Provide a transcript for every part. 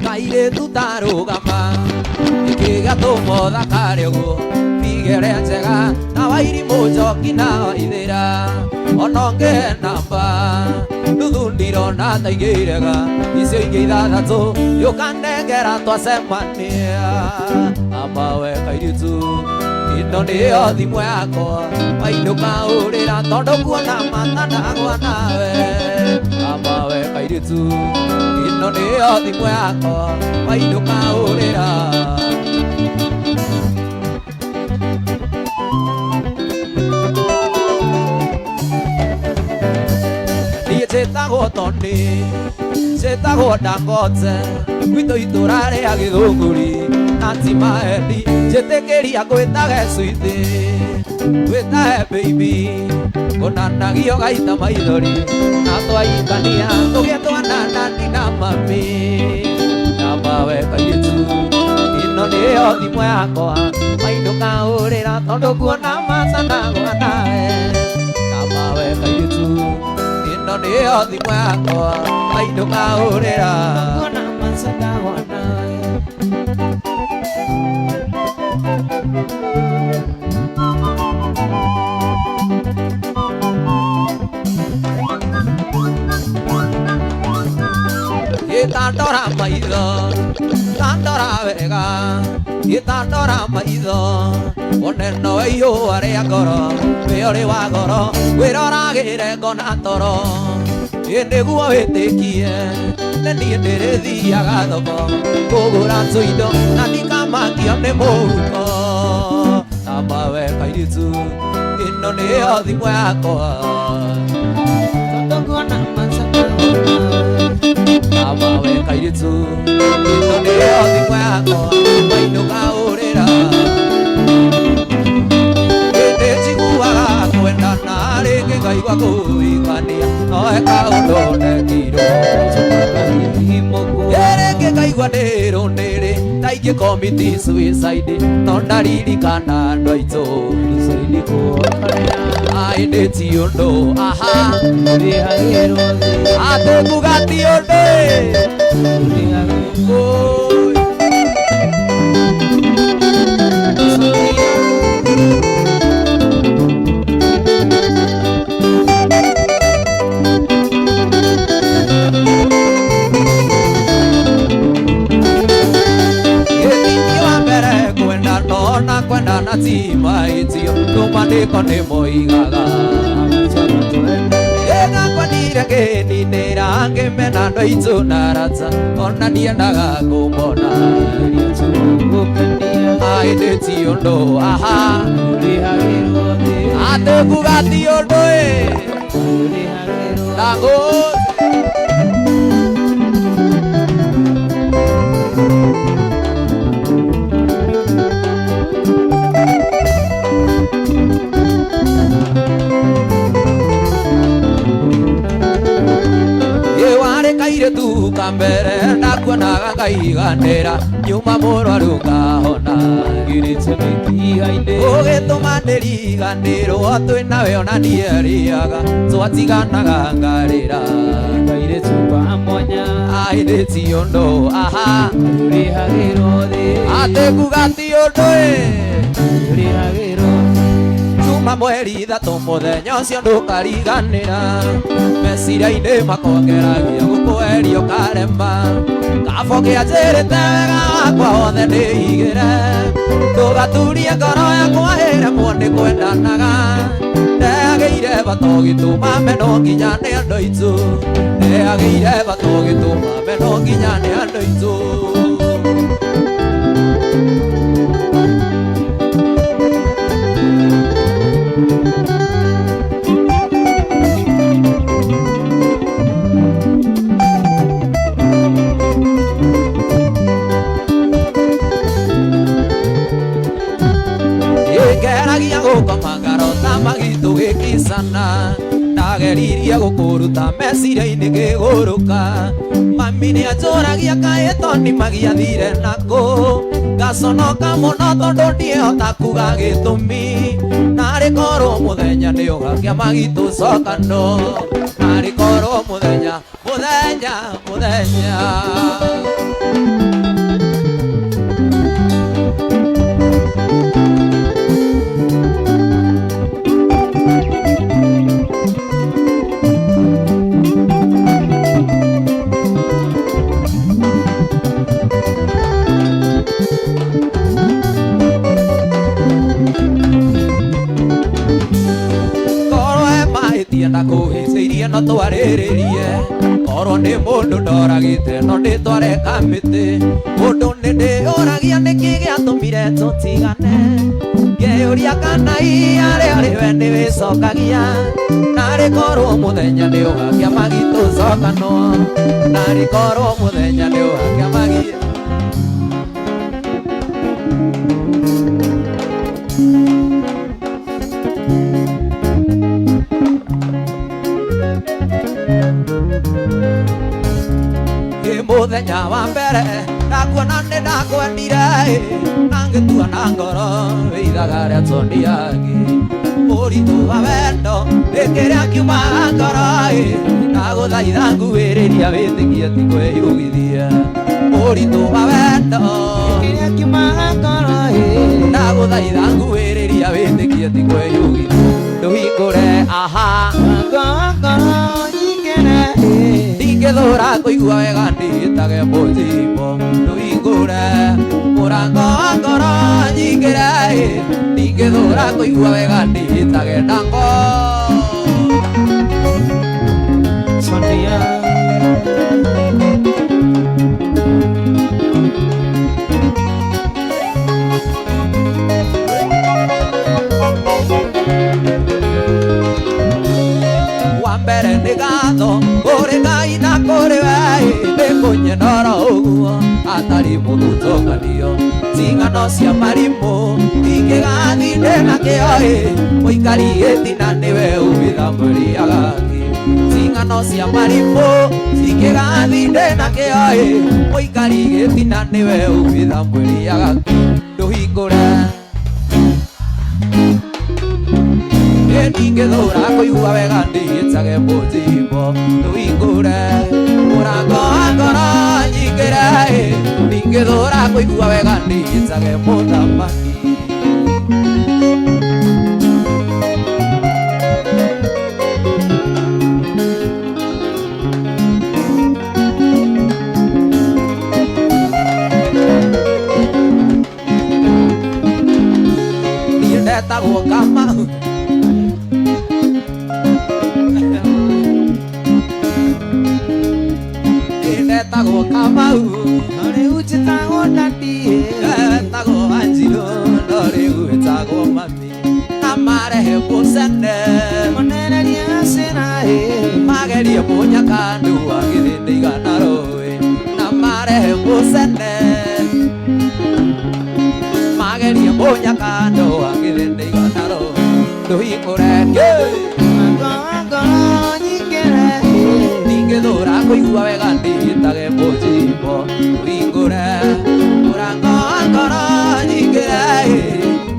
Kairĩtu tarũgama ĩkĩgatũma ũthakare ũguo bigere njega na wairimũ njoki na waithĩra ona ũngĩhe namba nuthu ndirona ta ingĩirega icio ingĩ ithathatũ yũkanengera twacemania amawe kairĩtu ĩno nĩyo thimũ yakwa wainũka ũrĩra tondũ kuona matanagwa nawe amawe kairĩtu ĩno nĩyo thimũ yakwa wainũka ũrĩra. Niĩ njĩtagwo Tony, njĩtagwo Dangote, gwitũ itũra rĩa Gĩthũngũri na ti maendi, njĩtĩkĩria ngwĩtage sweetie, ngwĩtage baby, ngonanagio gaita maithori na twaikania tũgĩe twana nani na mami na mawe kairĩtu ĩno nĩyo thimũ yakwa mainũka ũrĩra tondũ kuona matanagwa nawe na mawe kairĩtu ĩno nĩyo thimũ yakwa mainũka ũrĩra Kuona matanagwa nawe. Gĩtandora maitho tandora wega gĩtandora maitho one no ihũa rĩa ngoro wĩ ũrĩ wa goro wĩroragĩre ngona toro ĩ nĩguo wĩtĩkie nĩ niĩ ndĩrĩthiaga thoko kũgũra tũindo na ndikamakio nĩ mũhuko amawe kairĩtu ĩno nĩyo thimũ yakwa. Tondũ kuona matanagwa nawe. Amawe kairĩtu ĩno nĩyo thimũ yakwa mainũka ũrĩra ĩndĩ njiguaga kwendana rĩngĩ ngaigua kũigania no he kaũndũ ndekirwo rĩngĩ ngaigua ndĩrũnĩrĩ ta ingĩ commit suicide no ndaririkana andũ aitũ aĩ ndĩ ti ũndũ aha atĩ kuga ti ũndũ ĩ. Oi. Gĩtithio wa mbere kwenda nona kwendana ti mahĩtio tũmandĩko nĩ moigaga ĩnakwendire ngĩninĩra ngĩmena andũ aitũ na arata ona ndiendaga kũmona aĩ ndĩ ti ũndũ aha atĩ kuga ti ũndũ ĩ ndangũ. Ĩ warĩ kairĩtu ka mbere ndakuonaga ngaiganĩra nyuma mũrwaru ngahona ũgĩtũma ndĩriganĩrwo twĩ nawe ona ndiarĩaga twatiganaga ngarĩra aĩ ndĩ ti ũndũ aha atĩ kuga ti ũndũ ĩ Juma mweri ithatũ mũthenya ũcio ndũkariganĩra meciria-inĩ makwa ngeragia gũkweheria ũkarema kabo kĩanjĩrĩte wega wakwa wothe ndĩigĩre ndũgaturie ngoro yakwa ĩremwo nĩ kwendanaga ndagĩire bata ũgĩtũma meno nginya nĩ andũ aitũ ndagĩire bata ũgĩtũma meno nginya nĩ andũ aitũ. Ngeragia gũkoma ngarota magitũ gĩkicana ndageririe gũkũruta meciria-inĩ ngĩgũrũka mami nĩanjũragia kaĩ Toni magiathire nakũ ngaconoka mũno tondũ ndiehota kuga gĩtũmi narĩ korwo mũthenya nĩũgakia magitũ cokano narĩ korwo mũthenya mũthenya mũthenya. Ndĩtware kamĩtĩ mũndũ nĩ ndĩũragia nĩkĩ gĩatũmire tũtigane ngeyũria kana arĩa arĩ we nĩ wĩcokagia narĩ korwo mũthenya nĩ ũgakĩa magitũcokanwo narĩ korwo mũthenya nĩ ũgakĩa magi Mũthenya wa mbere ndakuona nĩ ndakwendire na ngĩtua na ngoro ithaga rĩa Zodiac mũritũ wa wendo nĩ kĩrĩa kiumaga ngoro ndagũthaitha nguhĩrĩria wĩtĩkie ti kwĩyugithia mũritũ wa wendo Kĩrĩa kiumaga ngoro ndagũthaitha nguhĩrĩria wĩtĩkie ti kwĩyugithia ndũhingũre aha Ngoro nyingĩre ndingĩthũra kũigua wega ndĩtage mũjimbo ndũhingũre mũrango wa ngoro nyingĩre ndingĩthũra kũigua wega ndĩtage ndango Sonia wa mbere nĩ ngatho kũrĩ Ngai na kũrĩ we nĩ kũnyenora ũguo atarĩ mũthutũkanio cing'ano cia marimũ ingĩgathinde na kĩo mũikari gĩtina nĩwe umĩtha mweri agaki cing'ano cia marimũ ingĩgathinde na kĩo mũikari gĩtina nĩwe umĩtha mweri agaki ndũhingũre ndingĩthũra kũigua wega ndĩtage mũjimbo ndũhingũre mũrango wa ngoro nyingĩre ndingĩthũra kũigua wega ndĩtage mũthamaki niĩ ndetagwo Kamau ndetagwo Kamau No rĩu njĩtagwo daddy etagwo Wanjirũ no rĩu ĩtagwo mami na marehe mũcene Monereria cĩra magerie mũnyakandu wa gĩthĩ igana rũĩ na marehe mũcene magerie mũnyakandu wa gĩthĩ igana rũĩ ndũhingũre Ngoro nyingĩre ndingĩthũra kũigua wega ndĩtage mũjimbo ndũhingũre mũrango wa ngoro nyingĩre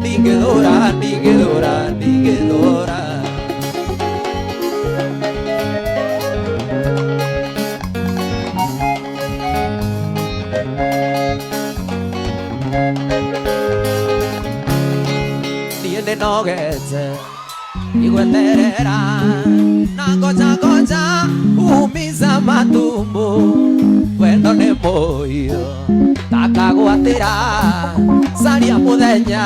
ndingĩthũra ndingĩthũra ndingĩthũra niĩ nĩnogete igweterera na ngoja ngoja umiza matumbo wendo nĩ mũhiũ takagwatĩra caria mũthenya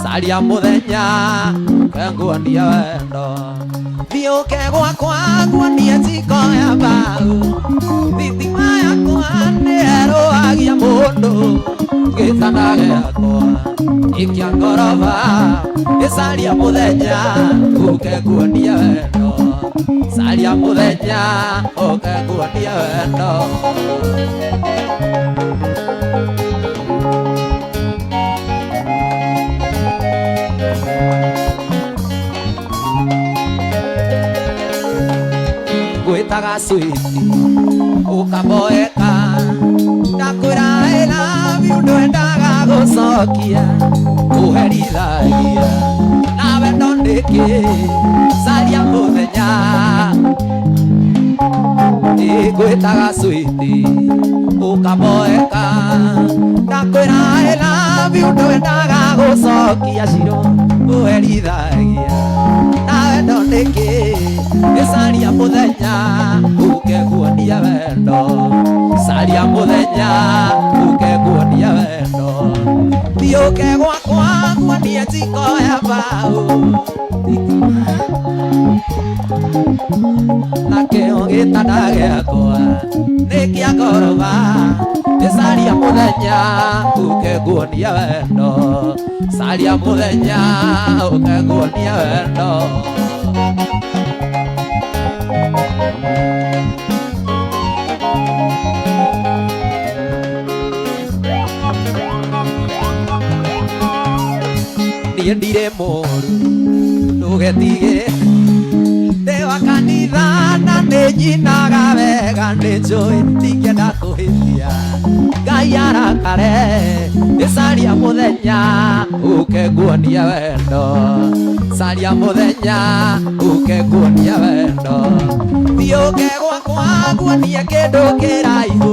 caria mũthenya kenguonia wendo thiũke gwakwa nguonie njiko ya mbaũ thitima yakwa nĩ ĩrũagia mũndũ gĩtanda gĩakwa ikia ngoroba ĩcaria mũthenya ũke nguonia wendo caria mũthenya ũke nguonia wendo ngwĩtaga switi ũkaboeka ndakwĩra I love you ndwendaga gũcokia ũherithagia nawe ndo nĩkĩ caria mũthenya ngwĩtaga switi ũkaboeka ndakwĩra I love you ndwendaga gũcokia ciro ũherithagia nawe ndo nĩkĩ caria mũthenya ũke nguonia wendo caria mũthenya ũke nguonia wendo thiũke gwakwa nguonie njiko ya mbaũ Nakĩo gĩtanda gĩakwa nĩ kĩa ngoroba. Caria mũthenya ũke nguonia wendo, caria mũthenya ũke nguonia wendo. Niĩ ndirĩ mũru ndũgetige, ndĩ wa kanitha na nĩ nyinaga wega, nĩ njũĩ ndingĩenda kũhĩtia Ngai arakare. Caria mũthenya ũke nguonia wendo, caria mũthenya ũke nguonia wendo. Thiĩ ũke gwakwa nguonie kĩndũ kĩraihu.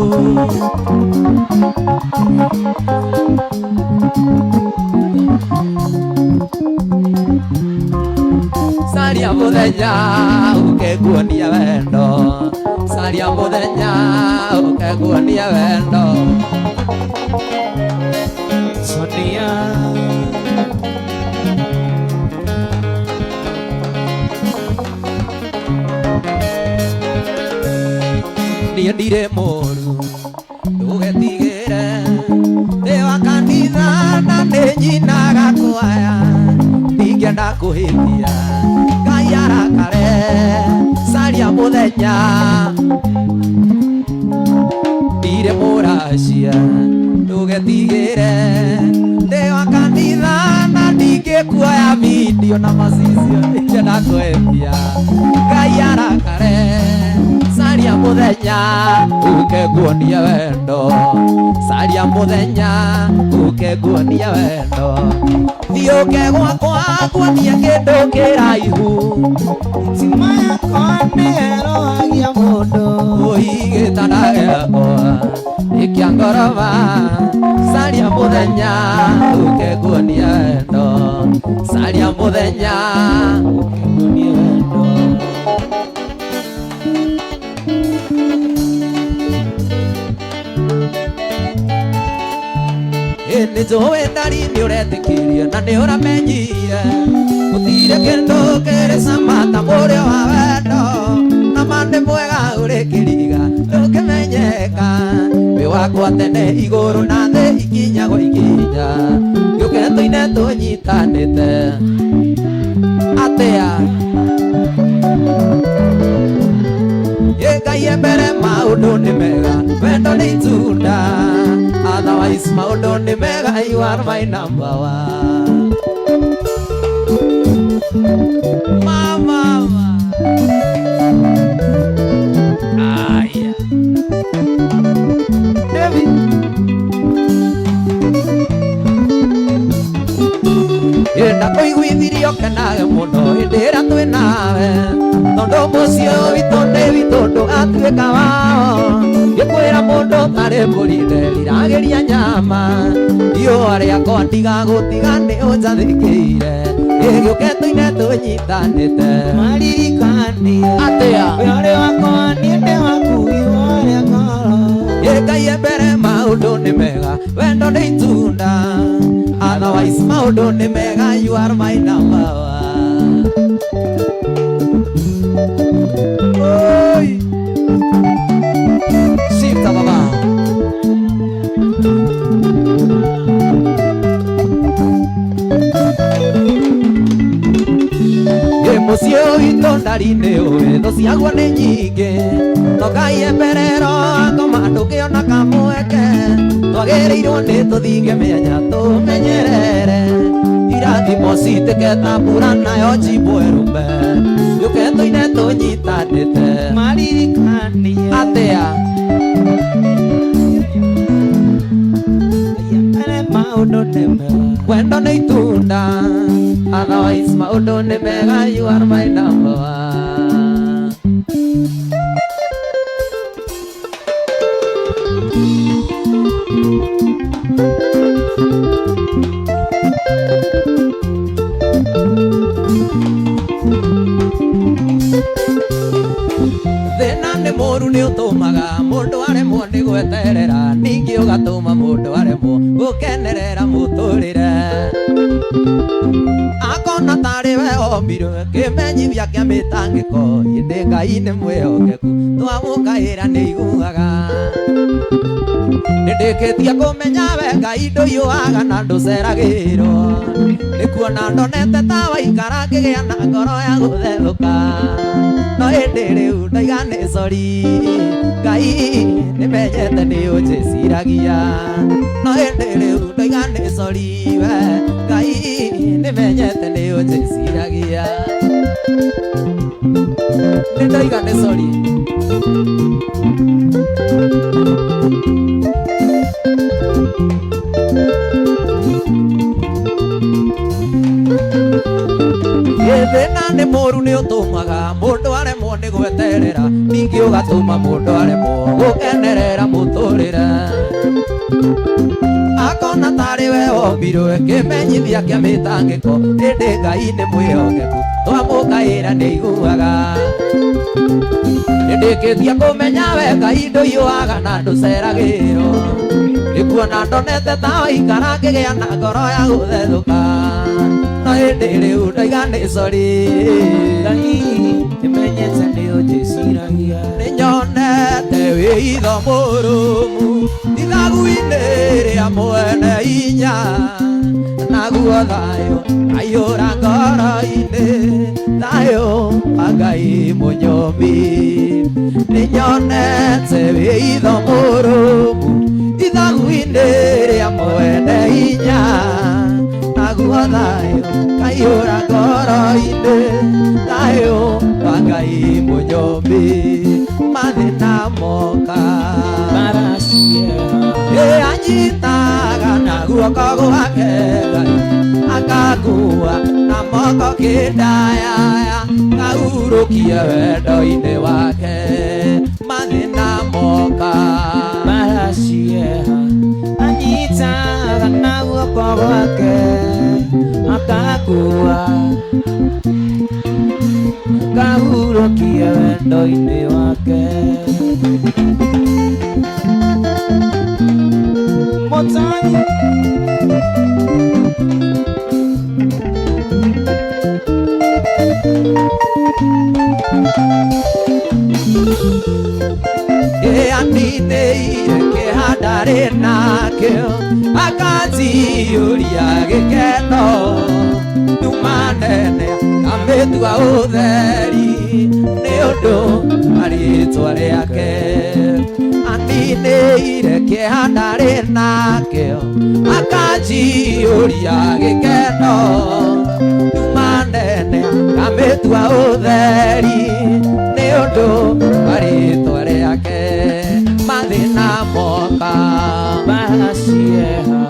Caria mũthenya ũke nguonia wendo, caria mũthenya ũke nguonia wendo. Sonia. Niĩ ndirĩ mũru ndũgetigĩre, ndĩ wa kanitha na nĩ nyinaga kwaya, ndingĩenda kũhĩtia Ngai arakare. Caria mũthenya, ndirĩ mũracia ndũgetigĩre, ndĩ wa kanitha na ndingĩkuoya video na macicio, ndingĩenda kũhĩtia Ngai arakare. Caria mũthenya ũke nguonia wendo, caria mũthenya ũke nguonia wendo. Thiĩ ũke gwakwa nguonie kĩndũ kĩraihu. Tima yakwa nĩyerohagia mũndũ. Oi gĩtanda gĩakwa nĩ kĩa ngoroba, caria mũthenya ũke nguonia wendo, caria mũthenya ũke nguonia wendo. Nĩ njũĩ ndari nĩ ũretĩkirie na nĩ ũramenyire, gũtirĩ kĩndũ kĩrĩ cama ta mũrĩo wa wendo, na ma nĩ mwega ũrĩ kĩriga ndũngĩmenyeka. Wĩ wakwa tene igũrũ na thĩ ikinyagwo ikinya, gĩũke tũine tũnyitanĩte atĩa. Ngai mbere maũndũ nĩ mega, wendo nĩ itunda, otherwise maũndũ nĩ mega, you are my number one. Mama. Aya. David. Ndakũiguithirio kenage mũno hĩndĩ ĩrĩa twĩ nawe, tondũ mũciĩ witũ nĩ witũ ndũgatuĩka wao. Ngĩkwĩra mũndũ ũtarĩ mbũri nderiragĩria nyama, riũa rĩakwa ndigagũtiga nĩ ũnjathĩkĩire. Gĩũke tũine tũnyitanĩte Maririkanie. Atĩa. Wĩ ũrĩ wakwa niĩ ndĩ waku igua rĩa ngoro. Ngai mbere maũndũ nĩ mega, wendo nĩ itunda, otherwise maũndũ nĩ mega, you are my number one. Oi. Shifta baba. Mũciĩ witũ ndari nĩ ũĩ thũ ciaguo nĩ nyingĩ, no Ngai emberero akoma ndũngĩona kamweke, twagĩrĩirwo nĩ tũthinge mĩanya tũmenyerere, irathimo citĩke ta mbura nayo njimbo ĩrũme, gĩũke tũine tũnyitanĩte Maririkanie. Atĩa. Ngai mbere maũndũ nĩ mega. Wendo nĩ itunda, otherwise maũndũ nĩ mega, you are my number one. Thĩna nĩ mũru nĩ Nĩ ũtũmaga mũndũ aremwo nĩ gweterera, ningĩ ũgatũma mũndũ aremwo gũkenerera mũtũrĩre. Akona tarĩ we ombirwe kĩmenyithia kĩa mĩtangĩko, ĩndĩ Ngai nĩ mwĩhokeku, twamũkaĩra nĩ iguaga. Nĩndĩkĩtie kũmenya we Ngai ndũiyũaga na ndũceragĩrwo, nĩ kuona ndonete ta waikara ngĩgĩa na ngoro ya gũthethũka. No ĩndĩ rĩu ndaiga nĩ sori, Ngai nĩmenyete nĩ ũnjĩciragia. No ĩndĩ rĩu ndaiga nĩ sori, we Ngai nĩmenyete nĩ ũnjĩciragia. Nĩ ndaiga nĩ sori. Thĩna nĩ mũru nĩ ũtũmaga mũndũ aremwo nĩ gweterera, ningĩ ũgatũma mũndũ aremwo gũkenerera mũtũrĩre. Akona tarĩ we wombirwe kĩmenyithia kĩa mĩtangĩko, ĩndĩ Ngai nĩ mwĩhokeku, twamũkaĩra nĩ iguaga. Nĩndĩkĩtie kũmenya we Ngai ndũiyũaga na ndũceragĩrwo, nĩ kuona ndonete ta waikara ngĩgĩa na ngoro ya gũthethũka. No ĩndĩ rĩu ndaiga nĩ sori, Ngai nĩmenyete nĩ ũnjĩciragia. Nĩnyonete wĩitho mũrũmu ithagu-inĩ rĩa mwene inya, naguo thayũ kaiyũra ngoro-inĩ, thayũ wa Ngai mũnyũmbi. Nĩnyonete wĩitho mũrũmu ithagu-inĩ rĩa mwene inya, naguo thayũ kaiyũra ngoro-inĩ, thayũ wa Ngai mũnyũmbi. Mathĩna moka Maracieha ĩ anyitaga na guoko gwake Ngai, akakua na moko kĩndayaya, kahurũkie wendo-inĩ wake. Mathĩna moka maracieha anyitaga na guoko gwake akakua kahurũkia wendo-inĩ wake. Mũtanyi Ĩaninĩire kĩeha ndarĩ nakĩo, akanjiyũria gĩkeno, nduma nene akamĩtua ũtheri, nĩ ũndũ wa rĩtwa rĩake. Aninĩire kĩeha ndarĩ nakĩo, akanjiyũria gĩkeno, nduma nene akamĩtua ũtheri, nĩ ũndũ wa rĩtwa rĩake. Mathĩna moka maracieha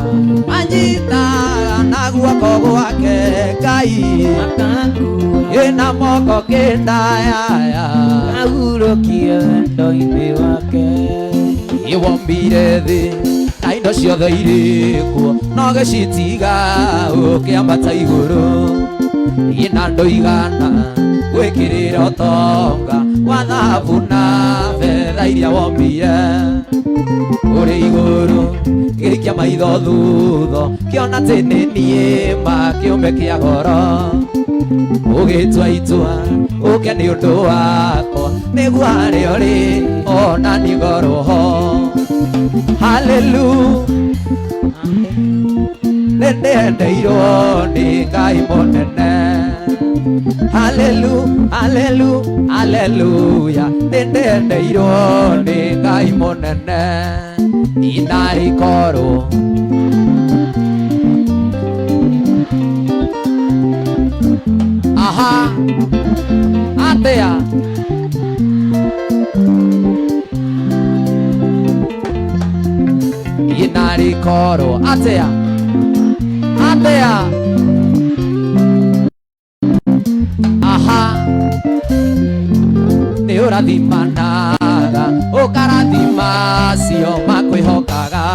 anyitaga na guoko gwake Ngai, akakua ĩna moko kĩndayaya, kahurũkia wendo-inĩ wake. Iwombire thĩ na indo ciothe irĩ kuo, no gĩcitiga ũkĩambata igũrũ. Ina ndũigana gwĩkĩrĩra ũtonga wa thahabu na betha iria wombire. Ũrĩ igũrũ gĩikia maitho thutha, kĩona atĩ nĩ niĩ ma kĩũmbe kĩa goro. Ũgĩtua itua ũke nĩ ũndũ wakwa, nĩguo harĩa ũrĩ ona niĩ ngorwo ho. Haleluya, nĩndendeirwo nĩ Ngai mũnene. Hallelu, hallelu, haleluya, nĩndendeirwo nĩ Ngai mũnene. Inarĩkorwo aha atĩa inarĩkorwo atĩa atĩa aha nĩ ũrathimanaga ũkarathima cio makwĩhokaga.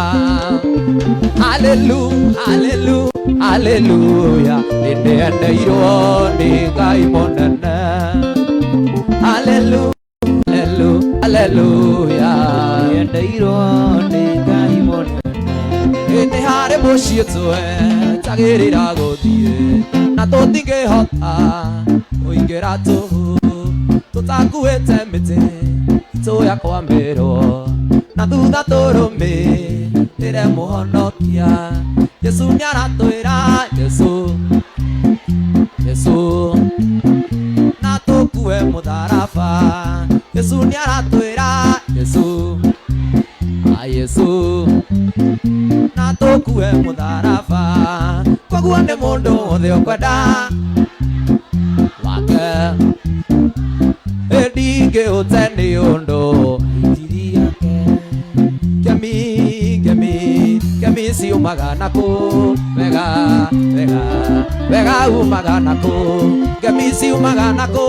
Hallelu, hallelu, haleluya, nĩndendeirwo nĩ Ngai mũnene. Hallelu, hallelu, haleluya. Haleluya. Yendeirwo nĩ Ngai mũnene. Nĩ harĩ mũciĩ twetagĩrĩra gũthiĩ na tũtingĩhota kũingĩra tũhũ tũtakuĩte mĩtĩ itũ ya kwambĩrwo na thutha tũrũmĩrĩre mũhonokia. Jesũ nĩaratwĩra Jesũ Jesũ na tũkue mũtharaba. Jesũ nĩaratwĩra Jesũ a Jesũ na tũkue mũtharaba. Koguo nĩ mũndũ wothe ũkwenda wake ndingĩũte nĩ ũndũ Injiri yake. Ngemi ngemi ngemi ciumaga nakũ wega wega wega umaga nakũ ngemi ciumaga nakũ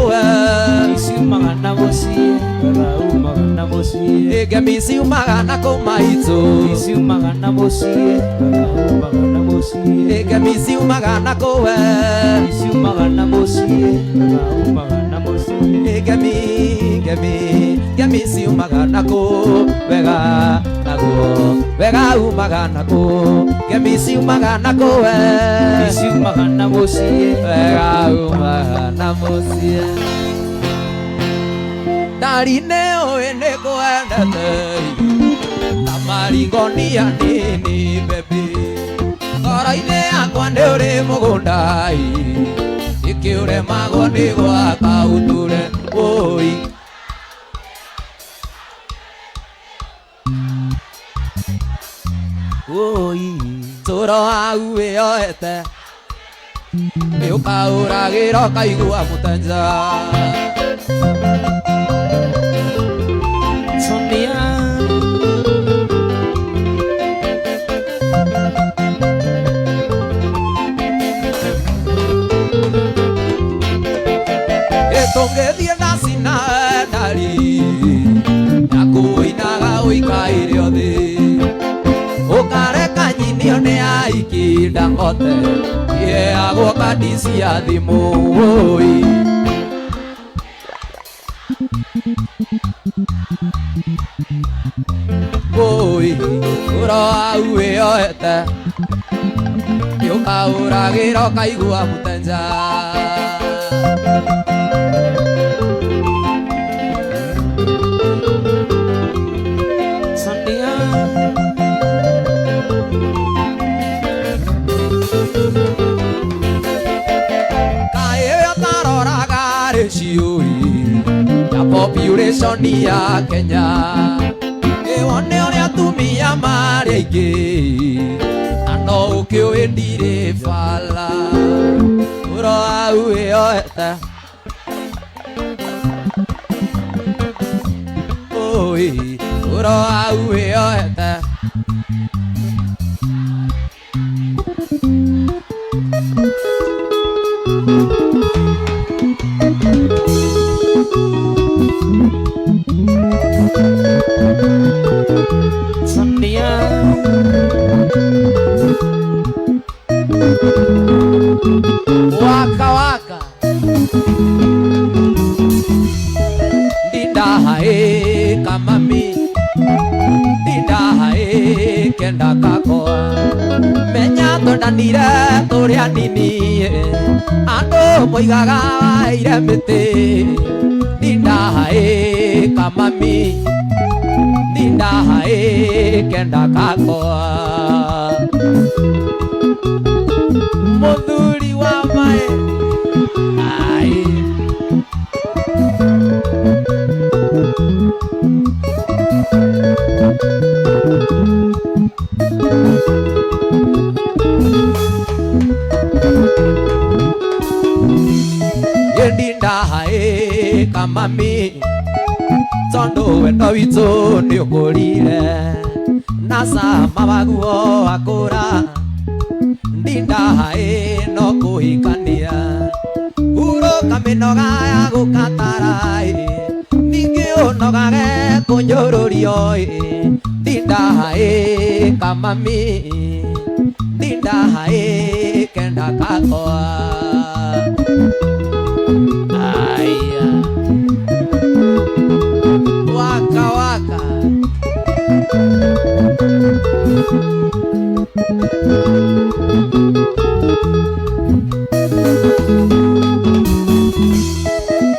Ciumaga na mũciĩ. Wega umaga na mũciĩ. Ngemi ciumaga nakũ maitũ. Ciumaga na mũciĩ. Wega umaga na mũciĩ. Ngemi ciumaga nakũ Ciumaga na mũciĩ. Wega umaga na mũciĩ. Ngemi ngemi ngemi ciumaga nakũ wega naguo wega umaga nakũ ngemi ciumaga nakũ Ciumaga na mũciĩ. Wega umaga na mũciĩ. Ndari nĩ ũĩ nĩ ngwendete ta maringonia nini baby ngoro-inĩ yakwa nĩ ũrĩ mũgũnda nĩkĩ ũremagwo nĩ gwaka ũtũre ũi. Oi. Tũro hau wĩyoete nĩ ũkaũragĩra ũkaigua mũtenja. Sonia. Tũngĩthiĩ ndacina ndari yakuinaga ũikaire ũthĩ ũkareka nyinio nĩ aiki Dangote iheagwo kandi cia thimũ ũi. Ũi ũro hau wĩyoete nĩ ũkaũragĩra ũkaigua mũtenja. Sonia. Kaĩ ũtaroraga rĩciũi ya population ya Kenya ĩwone ũrĩa atumia marĩ aingĩ na no ũkĩũĩ ndirĩ bala ũro hau wĩyoete ũi ũro hau wĩyoete. Sonia. Waka waka ndindahae kamami ndindahae kenda kakwa menya twendanire tũrĩ anini andũ moigaga waire mĩtĩ ndindahae kamami ndindahae kenda kakwa mũthuri wa mae ai. Ndindahae kamami tondũ wendo witũ nĩ ũkũrire na cama waguo wakũra ndindahae no kũhikania hurũka mĩnoga ya gũkatara ningĩ ũnogage kũnyũrũrio ndindahae kamami ndindahae kenda kakwa aya. Waka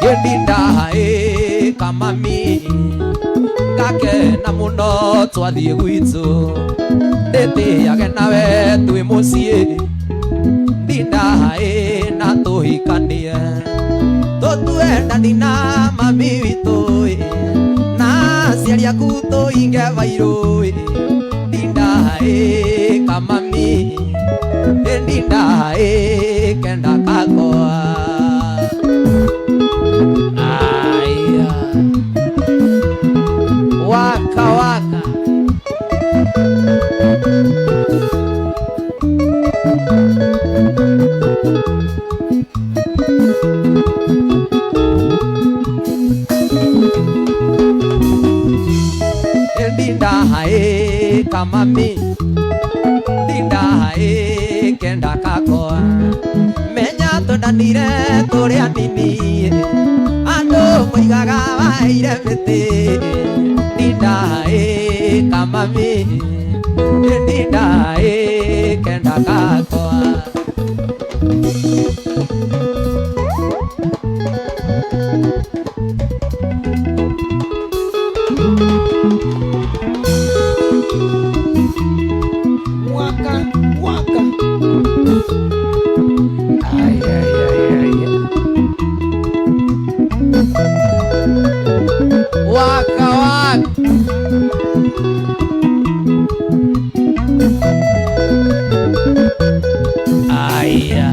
Ngĩndinda ĩ kamami ngakena mũno twathiĩ gwitũ ndĩtĩage nawe twĩ mũciĩ ndinda ĩ na tũhikanie tũtue ndani na mami witũ ĩ na aciari aku tũinge bairũ ĩ ndinda ĩ kamami ndinda ĩ kenda kakwa. Aya. Waka waka. Ndinda hae kamami ndinda hae kenda kakwa menya twendanire tũrĩ anini andũ moigaga waheire mĩtĩ ndinda hae kamami ndinda hae kenda kakwa. Waka waka. Ay ay ay ay. Waka waka. Aya.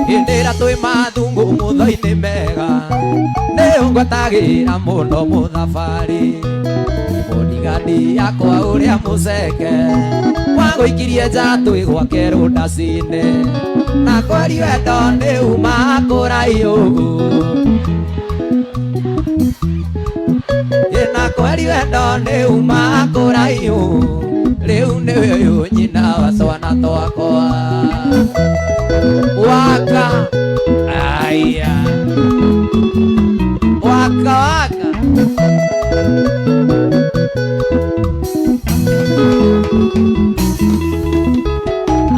Hĩndĩ ĩrĩa twĩ mathungũ mũthoi-inĩ mega nĩũngwatagĩra mũno mũthabarĩ bodigadi yakwa ũrĩa mũceke wagũikirie nja twĩ gwake rũndaci-inĩ na kweri wendo nĩ uma kũraihu na kweri wendo nĩ uma kũraihu rĩu nĩwe ũyũ nyina wa twana twakwa. Waka. Aya. Waka waka.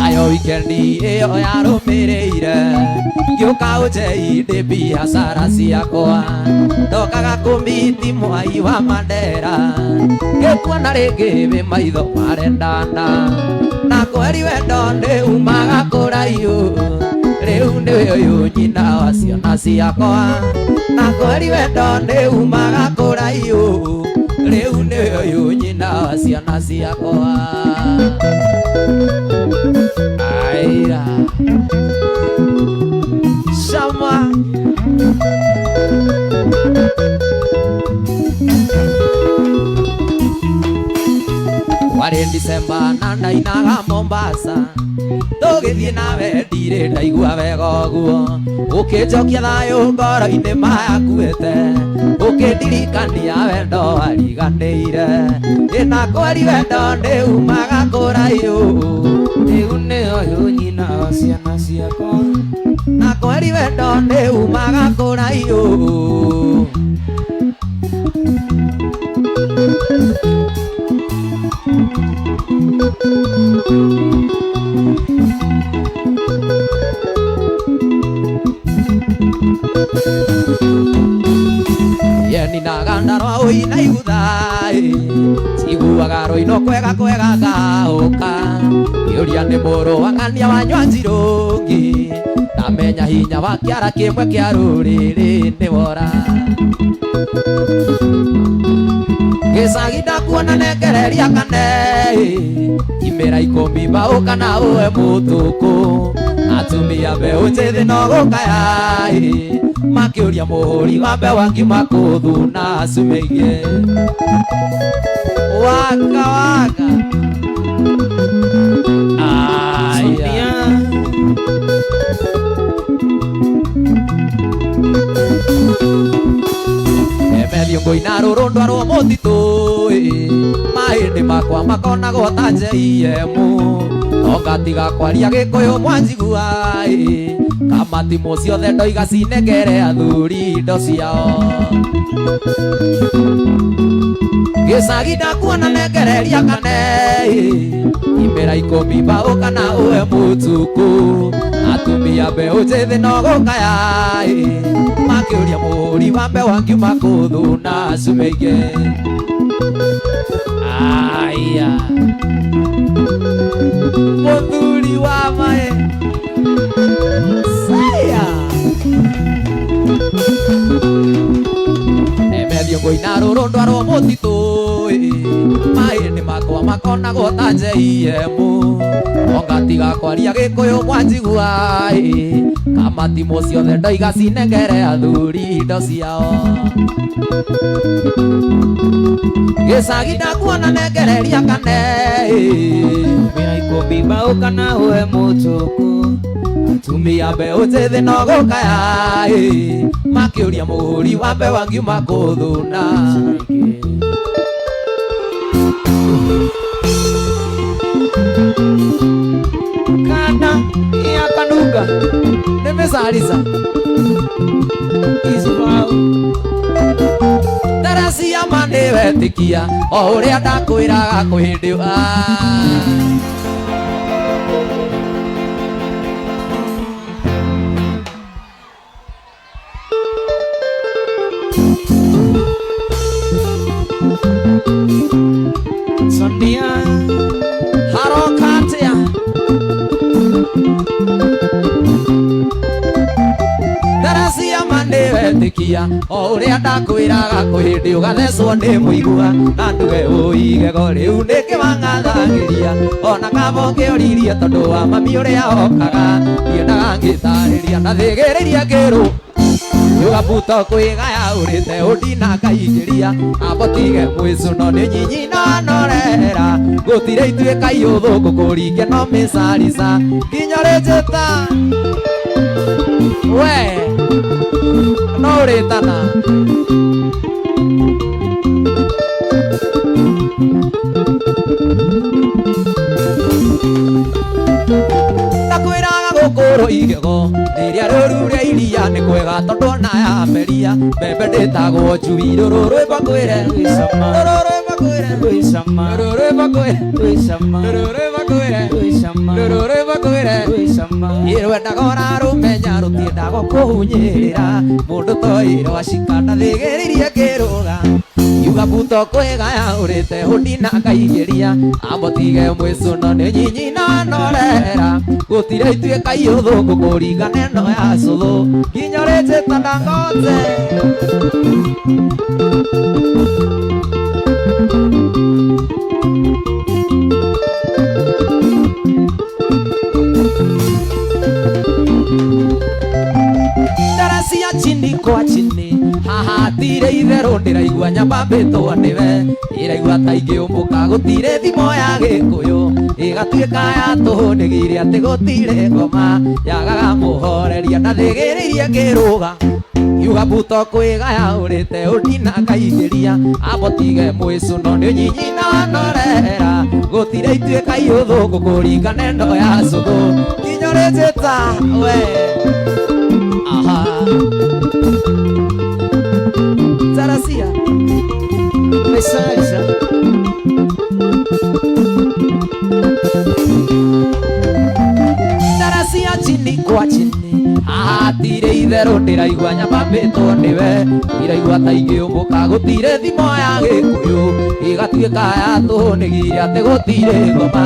Ayo wikendi ĩyo yarũmĩrĩire ngĩũka ũnjei ndĩ biacara ciakwa ndokaga kũmiti mwai wa Mandera ngĩkuona rĩngĩ wĩ maitho marendana na kweri wendo nĩ umaga kũraihu rĩu nĩwe ũyũ nyina wa ciana ciakwa na kweri wendo nĩ umaga kũraihu rĩu nĩwe ũyũ nyina wa ciana ciakwa. Aira. Shama. Warĩ Disemba na ndainaga Mombasa tũgĩthiĩ nawe ndirĩ ndaigua wega ũguo ũkĩnjokia thayũ ngoro-inĩ mayakuĩte ũkĩndirikania wendo wariganĩire ĩna kweri wendo nĩ umaga kũraihu Rĩu nĩ ũyũ nyina wa ciana ciakwa na kweri wendo nĩ umaga kũraihu. Yeni nagandarwa ũina iguthaĩ ciguaga rũino kwega kwega ngaũka kĩũria nĩ mũrũ wa ng'ania wa nyua njirũngi ndamenya hinya wa kĩara kĩmwe kĩa rũrĩrĩ nĩ wora gĩcagi ndakuona nengereria kane imĩra ikũmi mbaũ kana ũwe mũtukũ atumia mbeũ njĩthĩ no gũkaya makĩũria mũhũri wa mbeũ angiuma kũthuna acumĩirie. Waka waka. Aya. Emerio ngũina rũrũ ndwarwo mũtitũ mahĩndĩ makwa makonagwo ta JM Ongatiga kwaria gĩkũyũ mwanjigua kamatimũ ciothe ndoiga cinengere athuri indo ciao. Gĩcagi ndakuona nengereria kane imera ikũmi mbaũ kana ũhe mũtukũ. Atumia mbeũ njĩthĩ no gũkaya makĩũria mũhũri wa mbeũ angiuma kũthũ na cume ingĩ. Aya mũthuri wa mae saya nemethio ngũina rũrũ ndwarwo mũtitũ maĩ nĩ makwa makonagwo ta JM. Ongatiga kwaria gĩkũyũ mwanjigua kamatimũ ciothe ndoiga cinengere athuri indo ciao. Gĩcagi ndakuona nengereria kane Mĩra ikũmi mbaũ kana ũhe mũtukũ. Atumia mbeũ njĩthĩ no gũkaya makĩũria mũhũri wa mbeũ angiuma kũthuna. Kana ya kanunga nĩ mĩcarica Isibao Taracia ma nĩ wetĩkia o ũrĩa ndakwĩraga kwĩ hĩndĩ. Sonia Haroka atĩa Taracia ma nĩ wetĩkia o ũrĩa ndakwĩraga kwĩ hĩndĩ ũgathecwo nĩ mũigua na nduge ũigego rĩu nĩkĩ wang'athagĩria ona kaba ũngĩoririe tondũ wa mami ũrĩa okaga ndiendaga ngĩtarĩria na thĩgĩrĩria ngĩrũ yugabuto kwĩgaya ũrĩte ũndina ngaingĩria ambotige mwĩcuno nĩ nyinyi na norera gũtirĩ ituĩka iũthũngũ kũringe no mĩcarica nginya rĩnjĩta we no ũrĩtana. Ndakwĩraga gũkũrwo igego rĩrĩa rĩũru rĩa iria nĩ kwega tondũ ona yameria mbembe ndĩtagwo njui. Rũrũ rwĩmbo ngwĩre Gwĩcama rũrũ rwĩmbo ngwĩre Gwĩcama rũrũ rwĩmbo ngwĩre Gwĩcama rũrũ rwĩmbo ngwĩre Gwĩcama rũrũ rwĩmbo ngwĩre Gwĩcama Ĩrwendaga ũrarũmenya rũtiendaga kũhunyĩrĩra mũndũ toĩrwo acikana thĩgĩrĩirie ngĩrũga yuga buto kwĩgaya ũrĩte ũndina ngaingĩria ambotige mwĩcuno nĩ nyinyi na norera gũtirĩ ituĩka iũthũngũ kũringana ĩno ya cũthũ nginya ũrĩnjĩta Dangote. Taracia chini kwa chini haha hatirĩ itherũ ndĩraigua nyambambĩtwo nĩwe ĩraigua ta ingĩũmbũka gũtirĩ thimo ya gĩkũyũ ĩgatuĩka ya tũhũ nĩgire atĩ gũtirĩ ngoma yagaga mũhoreria ndathĩgĩrĩirie ngĩrũga yuga buto kwĩgaya ũrĩte ũndina ngaingĩria ambotige mwĩcuno nĩ nyinyi na norera gũtirĩ ituĩka iũthũngũ kũringana ĩno ya cũthũ nginya ũrĩnjĩta we. Aha. Taracia Mĩcarica Taracia chini kwa chini hatirĩ itherũ ndĩraigua nyambambĩtwo nĩwe iraigua ta ingĩũmbũka gũtirĩ thimo ya gĩkũyũ ĩgatuĩka ya tũhũ nĩgire atĩ gũtirĩ ngoma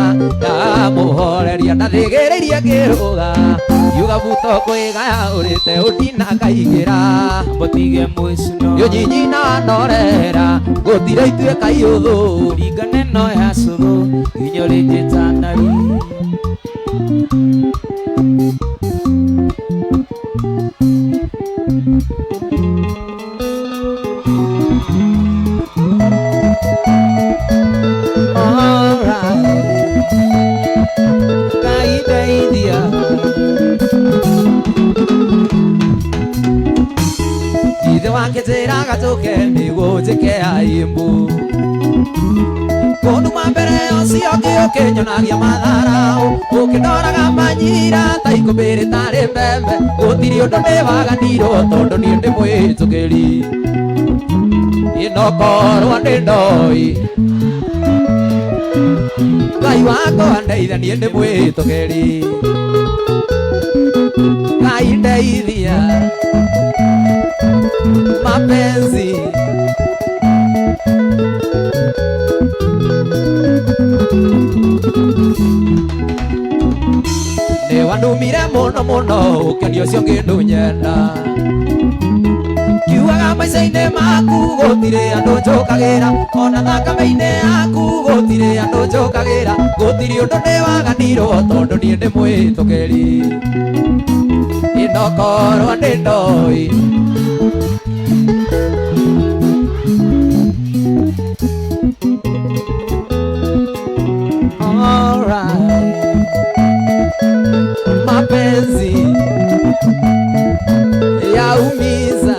yamũhoreria ndathĩgĩrĩirie ngĩrũga yuga buto kwĩgaya ũrĩte ũndina ngaingĩra Ambotige mwĩcuno yo nyinyi na norera gũtirĩ ituĩka iũthũ Ringane no ya cũthũ nginya ũrĩnjĩta ndari. Alright. Ngai ndeithia. Ithe wake njĩraga njũke nĩguo njĩke aimbu kũnduma mbere Ũcio ũngĩ ũkĩnyonagia matharau ũkĩndoraga manyira ta ikũmbĩ rĩtarĩ mbembe gũtirĩ ũndũ ndĩwaganirwo tondũ niĩ ndĩ mwĩtũkĩri inokorwo nĩ ndoi Ngai wakwa ndeithia niĩ ndĩ mwĩtũkĩri Ngai ndeithia mapenzi Nĩwandumire mũno mũno ũkĩonio ũcio ũngĩ ndũnyenda Kiugaga maica-inĩ maku gũtirĩ andũ njũkagĩra ona thakame-inĩ yaku gũtirĩ andũ njũkagĩra gũtirĩ ũndũ ndĩwaganirwo tondũ niĩ ndĩ mwĩtũkĩri inokorwo nĩ ndoi Alright, mapenzi yaumiza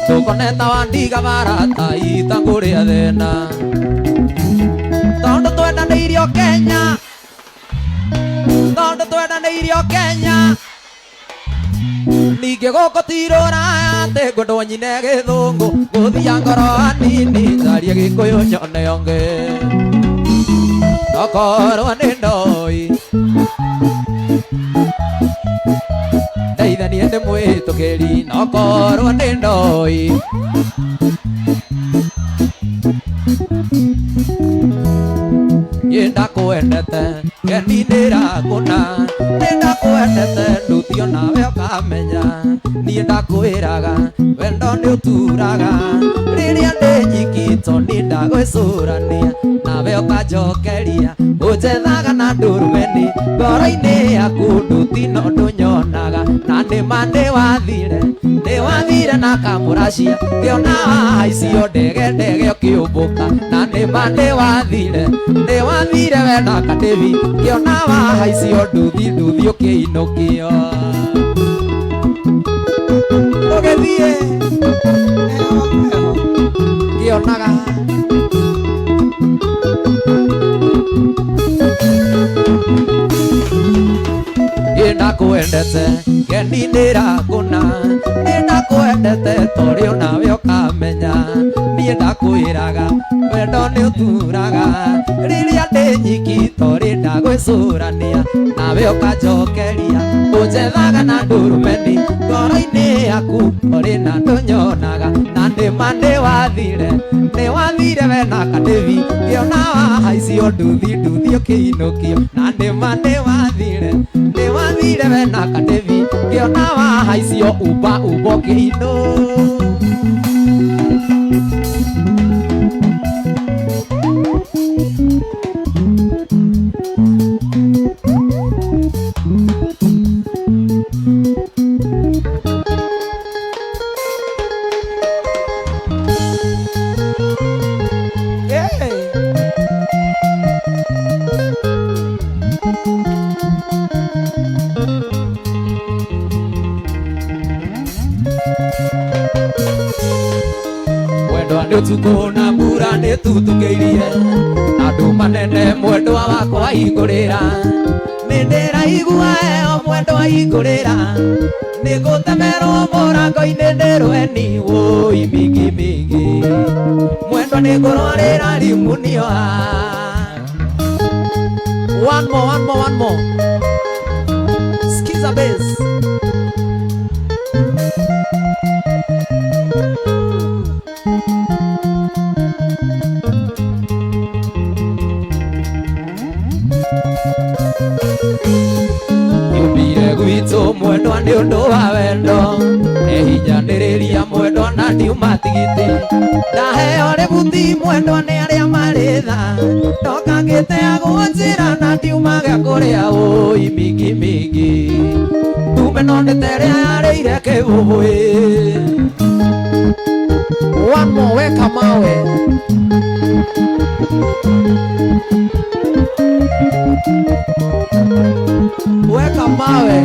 tukoneta wandiga barata itangũrĩa thĩna tondũ twendanĩirio Kenya tondũ twendanĩirio Kenya ningĩ gũkũ ti rũraya atĩ ngwendwo nyine gĩthũngũ ngũthia ngoro hanini njarie gĩkũyũ nyone ũngĩ nokorwo nĩ ndoi ndeithia niĩ ndĩ mwĩtũkĩri nokorwo nĩ ndoi Niĩ ndakwendete ngeni nĩrakũna nĩ ndakwendete ndutio nawe ũkamenya niĩ ndakwĩraga wendo nĩ ũturaga rĩrĩa ndĩ nyiki to nĩ ndagwĩcũrania nawe ũkanjokeria ũnjethaga na ndurumeni ngoro-inĩ yaku nduti no ndũnyonaga na nĩma nĩwathire na kamũracia ngĩona wahaicio ndege ndege ũkĩũmbũka na nĩma nĩwathire we na katĩbi ngĩona wahaicio nduthi nduthi ũkĩinũkio ũgĩthiĩ ngĩonaga Nĩndakwendete ngeni nĩrakũna nĩndakwendete torĩ onawe ũkamenya niĩ ndakwĩraga wendo nĩ ũturaga rĩrĩa ndĩ nyiki torĩ ndagwĩcũrania nawe ũkanjokeria ũnjethaga na ndurumeni ngoro-inĩ yaku ũrĩ na ndũnyonaga na nĩma nĩwathire we na katĩbi ngĩona wahaicio nduthi nduthi ũkĩinũkio na nĩma nĩwathire we na katĩbi ngĩona wahaicio uba uba ũkĩinũ Ũtukũ na mbura nĩtutukĩirie na nduma nene mwendwa wakwa ahingũrĩra nĩndĩraigua heho mwendwa ahingũrĩra nĩngũtemerwo mũrango-inĩ ndĩ rweni wũi mingi mingi mwendwa nĩngũrwarĩra rimunio. One more, one more, one more. Skiza bass. Gwitũ mwendwa nĩ ũndũ wa wendo nĩhinyanĩrĩria mwendwa na ndiuma tigiti ndaheo rĩbuti mwendwa nĩ arĩa marĩ tha ndoka ngĩteagwo njĩra na ndiuma gĩa kũrĩa ũi mingi mingi ndume no nĩ ta ĩrĩa yarĩire kĩbũbũĩ. One more, weka mawe. Weka mawe.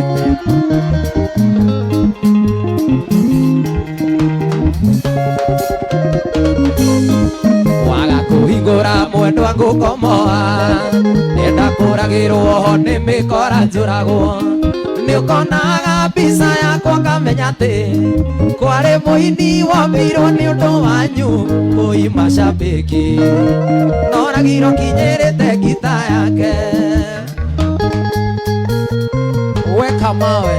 Nĩ mĩkora njũragwo. Nĩ ũkonaga mbica yakwa ngamenya atĩ kwarĩ mũini wombirwo nĩ ũndũ wanyu ũi macambĩki. Noragirwo kinyĩrĩte ngita yake. Weka mawe.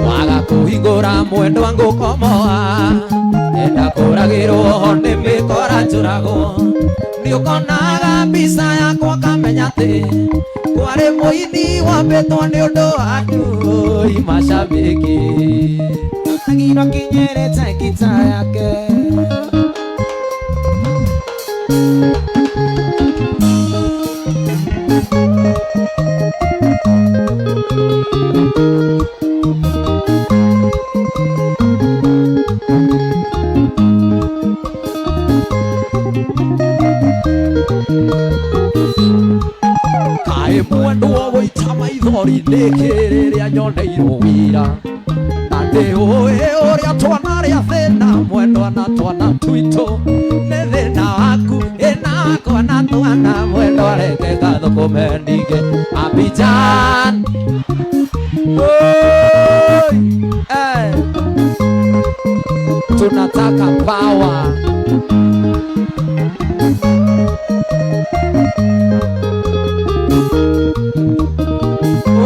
Waga kũhingũra mwendwa ngũkomoa. Enda kũragĩrwo nĩ mĩkora njũragwo. Nĩ ũkonaga mbica yakwa ngamenya atĩ kwarĩ mũini wombĩtwo nĩ ũndũ waku ũi macambĩki. Agirwo kinyĩrĩte ngita yake. Kaĩ mwendwo gũita maithori nĩkĩ rĩrĩa nyoneirwo wĩra. Na ndĩũĩ ũrĩa twanarĩa thĩna mwendwa na twana twitũ. Nĩ thĩna waku ĩna wakwa na twana mwendwa reke ngathũkũme ningĩ Abidjan. Oi, eh. Tunataka power.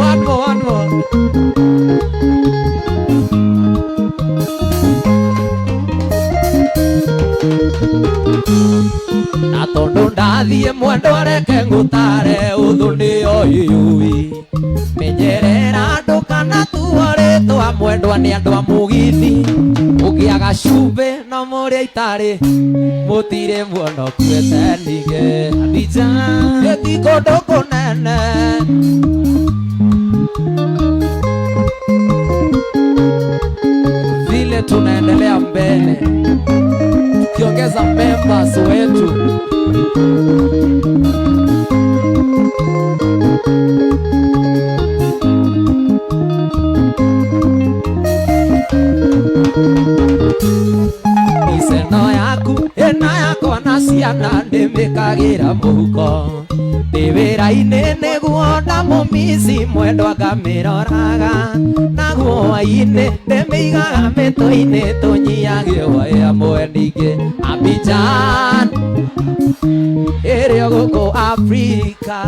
One more, one more. Na tondũ ndathiĩ mwendwa reke ngũtare ũthũ nĩyo iyui. Menyerera andũ kana tuo rĩtwa mwendwa nĩ andũ a mũgithi. Ũngĩaga cumbĩ no mũrĩa itarĩ mũtirĩ muono kuĩte ningĩ. Abidjan. Ĩti kũndũ kũnene. Vile tunaendelea mbele tukiongeza members wetu. Mbica yaku ĩna yakwa na ciana ndĩmĩkagĩra mũhuko. Ndĩ wĩra-inĩ nĩguo ndamũmici mwendwa ngamĩroraga. Naguo hwaĩ-inĩ ndĩmĩigaga mĩtwe-inĩ tũnyiagie hwaĩ hamwe ningĩ Abidjan. Ĩrĩ o gũkũ Afrika.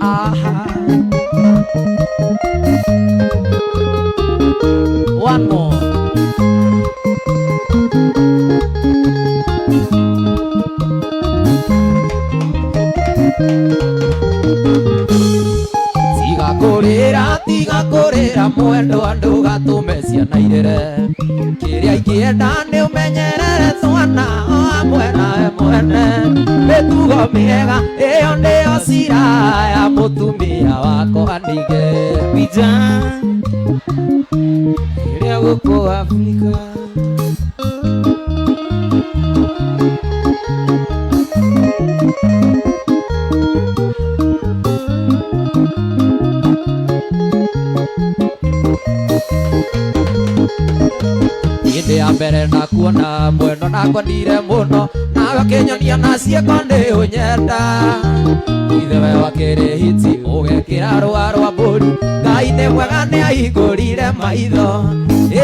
Aha. One more. Tiga kũrĩra, tiga kũrĩra mwendwa ndũgatũme ciana irĩre. Kĩrĩa ingĩenda nĩ ũmenyerere twana o hamwe nawe mwene. Mĩtugo mĩega ĩyo nĩyo cira ya mũtumia wakwa ningĩ. Abidjan. Ĩrĩa gũkũ Afrika. Hĩndĩ ya mbere ndakuona mwendwa ndakwendire mũno. Nawe ũkĩnyonia na ciĩko nĩ ũnyenda. Ithe we wakĩrĩ hiti ũgekĩra rũa rwa mbũri. Ngai nĩ mwega nĩ ahingũrire maitho.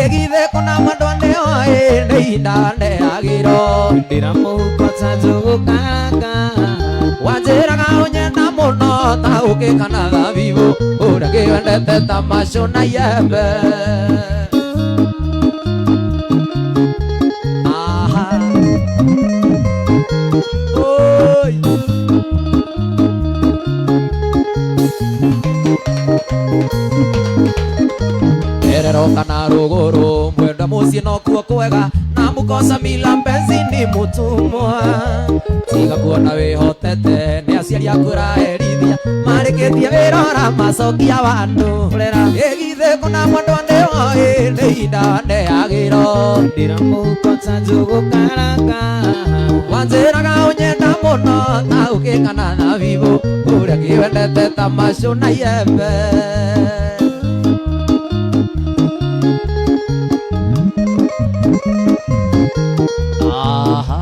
Ĩgithe kũna mwendwa nĩoĩ nĩ ihinda ndeagĩrwo. Ndĩra mũhuko ta njũgũ karanga. Wanjĩraga ũnyenda mũno ta ũkĩ kana thabibũ. Ũrĩa kĩwendete ta macũ na iembe. Aha. Oi. Terero kana rũgũrũ mwendwa mũciĩ nokuo kwega. Na mũkosa mila mpenzi ni mũtũmwa. Tiga kuona wĩhotete nĩ aciari aku ũraherithia. Marĩkĩtie wĩra ũramacokia wandũ. Ĩgithĩ kũna mwendwa nĩoĩ nĩ ihinda ndeagĩrwo. Ndĩra mũhuko ta njũgũ karanga. Wanjĩraga ũnyenda mũno mũno ta ũkĩ kana thabibũ ũrĩa kĩwendete ta macũ na iembe. Aha.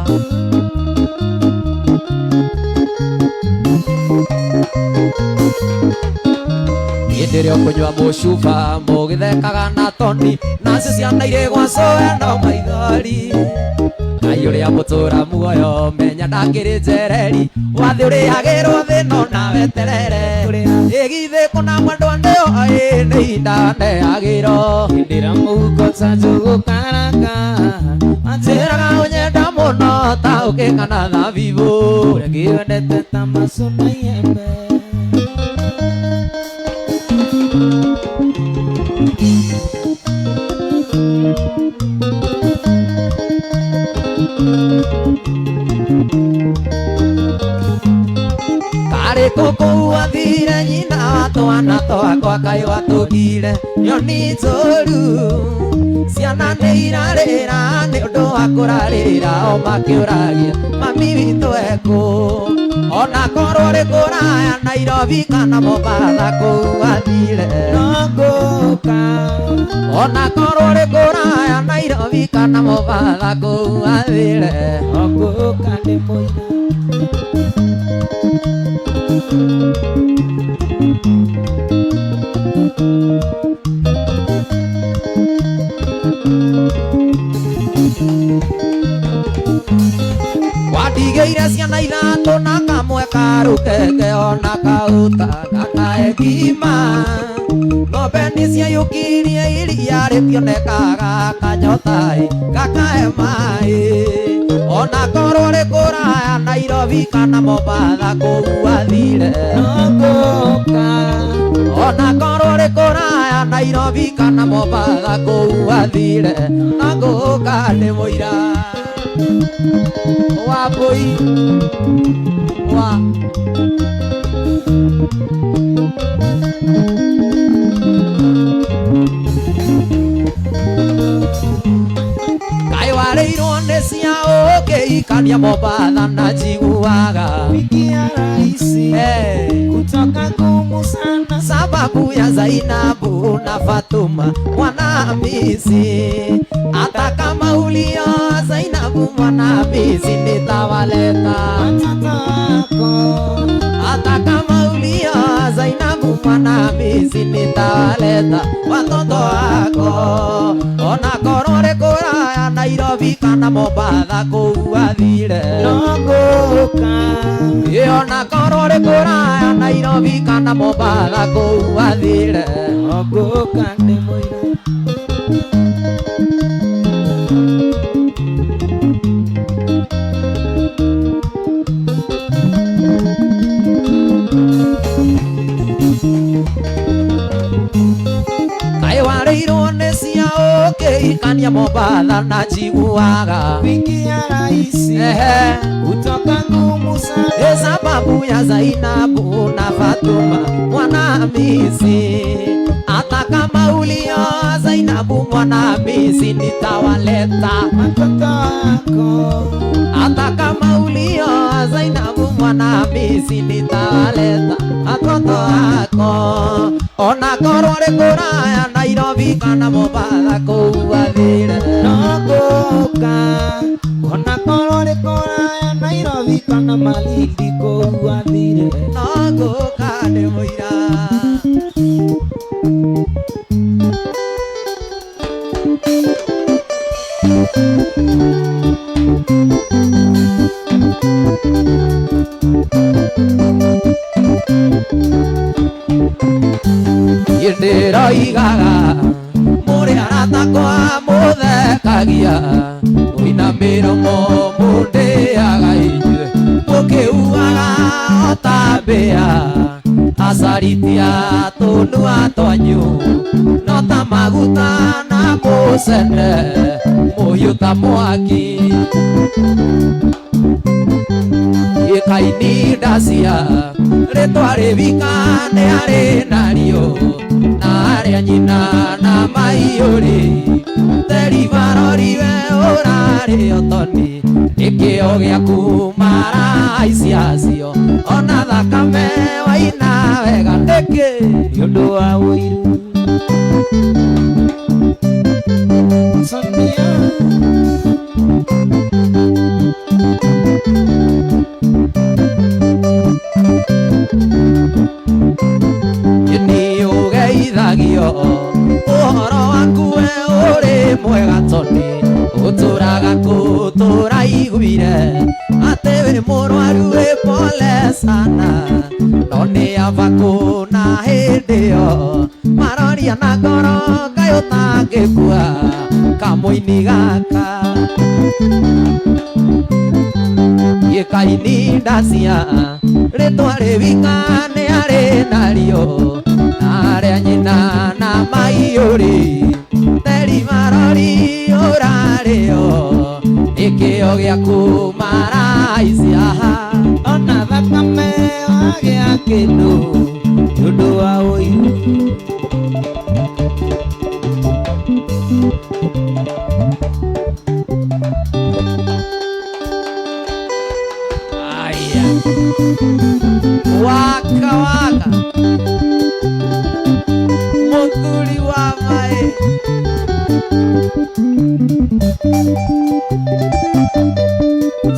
Hĩndĩ ĩrĩa ũkũnyua mũcuba mũgĩthekaga na toni nacio ciana irĩ gwa cũwe no maithori. Ngai ũrĩa mũtũra muoyo menya ndakĩrĩ njereri wathĩ ũrĩhagĩrwo thĩ no nawe terere. Ĩgithĩ kũna mwendwa nĩo ĩ nĩ ihinda neagĩrwo. Hĩndĩ ĩrĩa mũhuko ta njũgũ karanga Njĩraga ũnyenda mũno ta ũkĩ kana thabibũ. Ũrĩa kĩwendete ta macũ na iembe. Karĩ kũkũu athire nyina wa twana twakwa kaĩ watũgire nyoni njũru. Ciana nĩ irarĩra nĩ ũndũ wa kũrarĩra o makĩũragia mami witũ ekũ. Ona korwo rĩ kũraya Nairobi kana Mombasa kũu athire No ngũka. Ona korwo rĩ kũraya Nairobi kana Mombasa kũu athire No ngũka ndĩ mũira. Watigĩire ciana ithatũ na kamwe karũkenge ona kauta gakae ngima. Ng'ombe nĩciaiyũkirie iria rĩtionekaga kanyotai gakae maĩ. Ona korwo rĩ kũraya Nairobi kana Mombasa kũu athire No ngũka. Ona korwo rĩ kũraya Nairobi kana Mombasa kũu athire no ngũka ndĩ mũira. Wa mbũi wa Kaĩ warĩirwo nĩ cia ũkĩikania Mombasa na njiguaga Wiki ya rahisi kutoka ngumu sana. Sababu ya Zainabu na Fatuma mwana Hamisi. Hata kama ulio Zainabu mwana Hamisi nitawaleta. Watoto wako. Hata kama ulio Zainabu mwana Hamisi nitawaleta watoto wako. Ona korwo rĩ kũraya Nairobi kana Mombasa kũu athire No ngũka. Ĩ ona korwo rĩ kũraya Nairobi kana Mombasa kũu athire No ngũka ndĩ mũira. Kaĩ warĩirwo nĩ cia ũkĩikania Mombasa na njiguaga Wiki ya rahisi kutoka ngumu sana. Ĩ sababu ya Zainabu na Fatuma mwana Hamisi. Hata kama ulio Zainabu mwana Hamisi nitawaleta. Watoto wako. Hata kama ulio Zainabu mwana Hamisi nitawaleta watoto wako. Ona korwo rĩ kũraya Nairobi kana Mombasa kũu athire No ngũka. Ona korwo rĩ kũraya Nairobi kana Malindi kũu athire No ngũka ndĩ mũira. Ndĩroigaga mũrĩ arata kwa mũthekagia mũina mĩromo mũndĩaga inyuĩ mũkĩuaga o ta mbĩa acaritia tũnua twanyu no ta maguta na mũcene mũhiũ ta mwaki. Ikaini ndacia rĩtwa rĩwika nĩ arĩ nario na arĩa nyina na maiyũrĩ theri maroriwe ũrarĩ otoni nĩkĩo gĩaku maraici acio ona thakame waina wega nĩkĩ nĩ ũndũ wa ũiru Sonia Nĩ ũgeithagio ũhoro waku we ũrĩ mwega toni ũtũraga kũ tũraiguire atĩ wĩ mũrwaru wĩ pole sana no nĩ aba kũna hĩndĩ ĩyo maroria na ngoro kaĩ ũtangĩkua kamũini gaka Ikaini ndacia rĩtwa rĩwika nĩ arĩ nario na arĩa nyina na maiyũrĩ theri marori ũrarĩo nĩkĩo gĩaku maraici aha ona thakame wagĩa kĩndũ nĩ ũndũ wa ũiru Aya. Waka waka Muthuri wa mae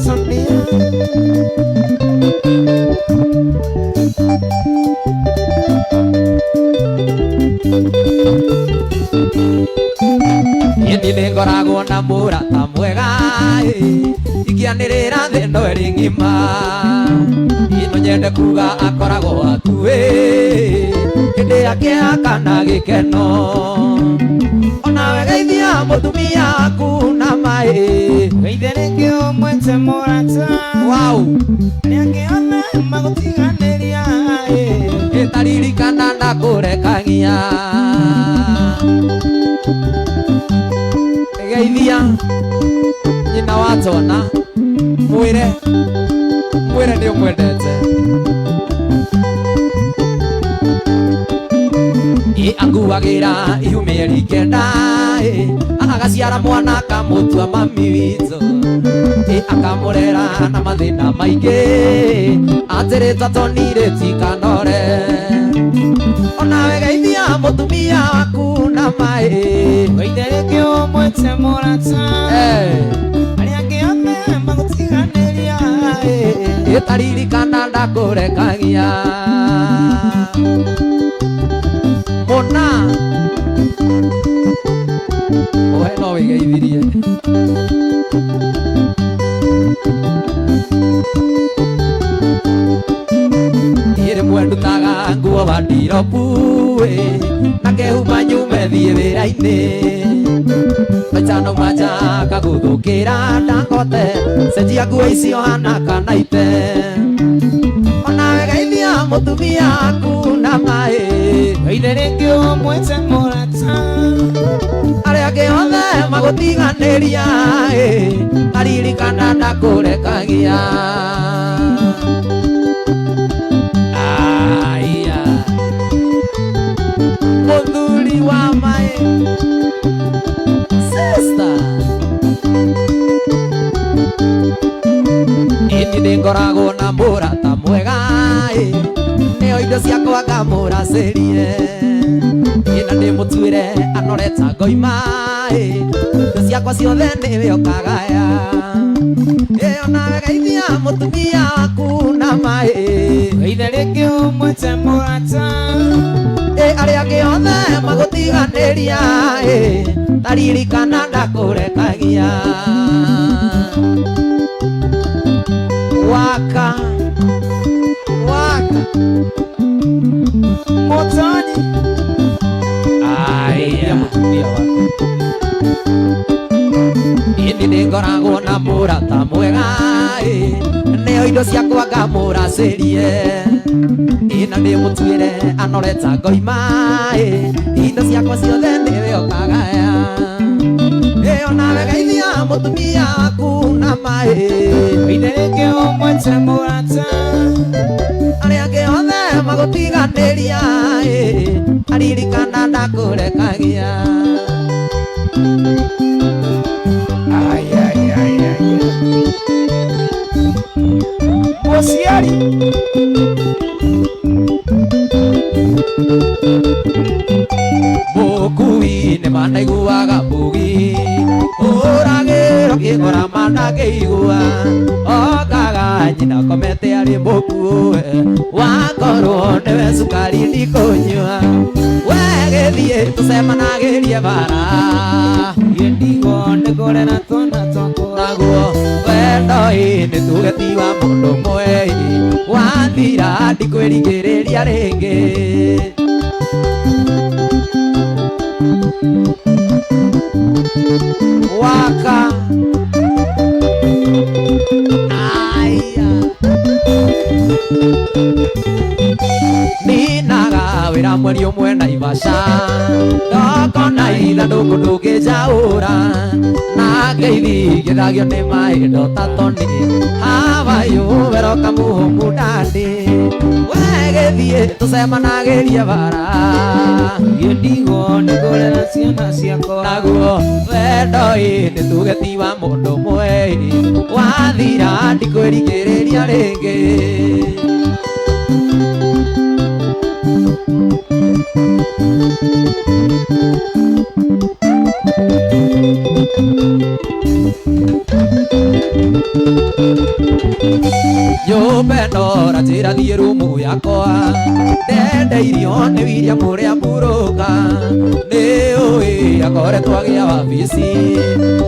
Sonia Ĩni nĩngoragwo na mũrata mwega ĩ, ingĩanĩrĩra thĩ ĩno ĩrĩ ng'ima ĩno nyende kuga akoragwo hakuhĩ hĩndĩ ya kĩeha kana gĩkeno onawe geithia mũtumia waku na maĩ Geithe rĩngĩ ũmwĩte mũrata Wow arĩa angĩ othe magũtiganĩria ĩ. ĩtaririkana ndakũrekagia geithia nyina wa twana mwĩre mwĩre nĩ ũmwendete ĩ anguagĩra ihu mĩeri kenda ĩ agaciara mwana akamũtua mami witũ ĩ akamũrera na mathĩna maingĩ atĩrĩtwa toni rĩtikanore onawe geithia mũtumia waku na maĩ Geithe rĩngĩ ũmwĩte mũrata arĩa angĩ othe magũtiganĩria ĩ. Ĩtaririkana ndakũrekagia mũna ohe no wĩgeithirie Niĩ rĩmwe ndutaga nguo wa ndirobu ĩ na ngehumba nyume thiĩ wĩra-inĩ maitano manja ngagũthũkĩra ndagote cenjia nguo icio hana kana ite onawe geithia mũtumia waku na maĩ Geithe rĩngĩ ũmwĩte mũrata arĩa angĩ othe magũtiganĩria ĩ aririkana ndakũrekagia Aya. Mũthuri wa maĩ sister Ĩni nĩngoragwo na mũrata mwega ĩ nĩo indo ciakwa ngamũracĩrie ĩna ndĩmũtuĩre anoreta ngoima ĩ indo ciakwa ciothe nĩwe ũkagaya ĩyo nawe geithia mũtumia waku na maĩ Geithe rĩngĩ ũmwĩte mũrata ĩ arĩa angĩ othe magũtiganĩria ĩ taririkana ndakũrekagia waka waka Mũtonyi Aya. mũtumia waku Ĩni nĩngoragwo na mũrata mwega ĩ nĩo indo ciakwa ngamũracĩrie ĩna ndĩmũtuĩre anoreta ngoima ĩ indo ciakwa ciothe nĩwe ũkagaya ĩyo nawe geithia mũtumia Mũtumia waku na maĩ Wĩthereke ũmwete mũrata Arĩa angĩ othe magũtiganĩria Aririkana ndakũrekagia Ai ai ai ai Mũciari Mũkui nĩ manaiguaga mbugi Ũragĩrwo kĩgora mandangĩigua Okaga nyina komete arĩ mũkuũ Wakorwo nĩwe cukari ndikũnyua We gĩthiĩ tũcemanagĩrie bara Niĩ ndigwo nĩ kũrera twana twakwa Naguo wendo-ĩ nĩ tuge ti wa mũndũ ũmwe Wathira ndikwĩrigĩrĩria rĩngĩ Waka Aya Ninaga wĩra mweri ũmwe Naivasha Ndokona ithandũkũ ndũngĩnjaũra Na ngeithi ngĩthagio nĩ maĩ ndota toni Hawayo weroka muhumu ndani We gĩthiĩ tũcemanagĩrie bara Niĩ ndigwo nĩ kũrera ciana ciakwa Naguo wendo-ĩ nĩ tuge ti wa mũndũ ũmwe Wathira ndikwĩrigĩrĩria rĩngĩ Nyũmba ĩno ũranjĩra thiĩ rumu yakwa Ndendeirio nĩ William ũrĩa mburũka Nĩ ũĩ akoretwo agĩa wabici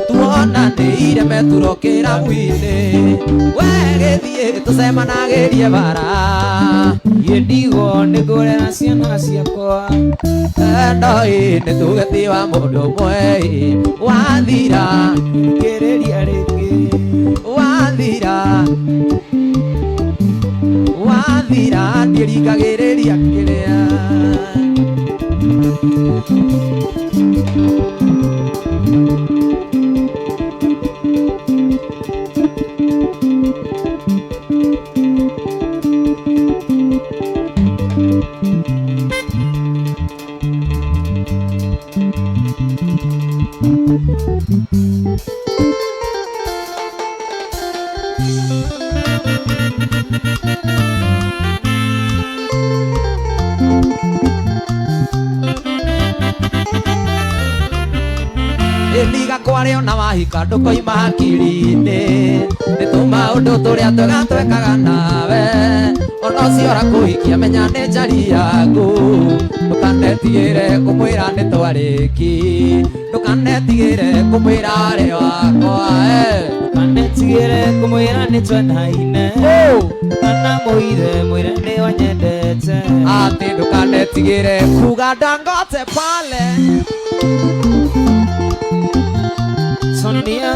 Tuonanĩire meturo kĩrabu-inĩ We gĩthiĩ tũcemanagĩrie bara Niĩ ndigwo nĩ kũrera ciana ciakwa Wendo-ĩ nĩ tuge ti wa mũndũ ũmwe Wathira Ngĩrĩria rĩngĩ Wathira Wathira ndiĩrigagĩrĩria kĩrĩa Ndiga kware ona wahika ndũkoima hakiri-inĩ Nĩ tũmaũndũ tũrĩa twega twekaga nawe Ona ũcio ũrakũhikia menya nĩ njari yaku Ndũkanetigĩre kũmwĩra nĩ twarĩki Ndũkanetigĩre kũmwĩra arĩ wakwa Ndũkanetigĩre kũmwĩra nĩ twendaine Kana mũire mwĩre nĩ wanyendete Atĩ ndũkanetigĩre kuga Dangote pale Sonia